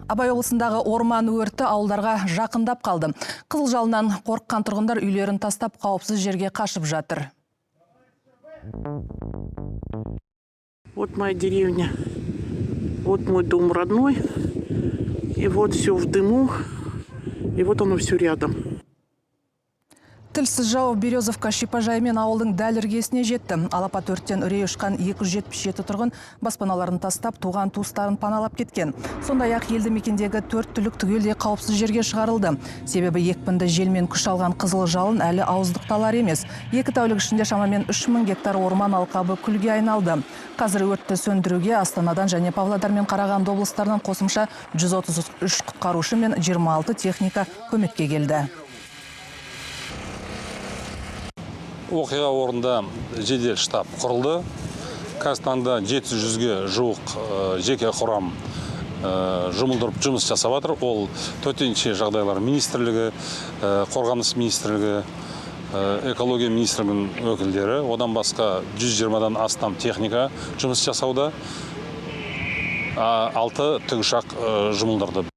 Абай облысындағы орман өрті ауылдарға жақындап қалды. Қызыл жалыннан қорыққан тұрғындар үйлерін тастап қауіпсіз жерге қашып жатыр. Вот моя деревня, вот мой дом родной, и вот все в дыму, и вот оно все рядом. Тілсіз жау Березовка шипажайы мен ауылдың дәл іргесіне жетті. Алапат өрттен үрей ұшқан 277 тұрғын баспаналарын тастап, туған туыстарын паналап кеткен. Сондай-ақ елді мекендегі 4 түлік түгелдей қауіпсіз жерге шығарылды. Себебі екпінді желмен күш алған қызыл жалын әлі ауыздықталар емес. 2 тәулік ішінде шамамен 3000 гектар орман алқабы күлге айналды. Қазір өртті сөндіруге Астанадан және Павлодар мен Қарағанды облыстарынан қосымша 133 құтқарушы мен 26 техника көмекке келді. Оқиға орнында жедел штаб құрылды. Қазіргі таңда 700-ге жуық жеке құрам жұмылдырып жұмыс жасап жатыр. Ол төтенше жағдайлар министрлігі, қорғаныс министрлігі, экология министрлігінің өкілдері, одан басқа 120-дан астам техника жұмыс жасауда. 6 тікұшақ жұмылдырды.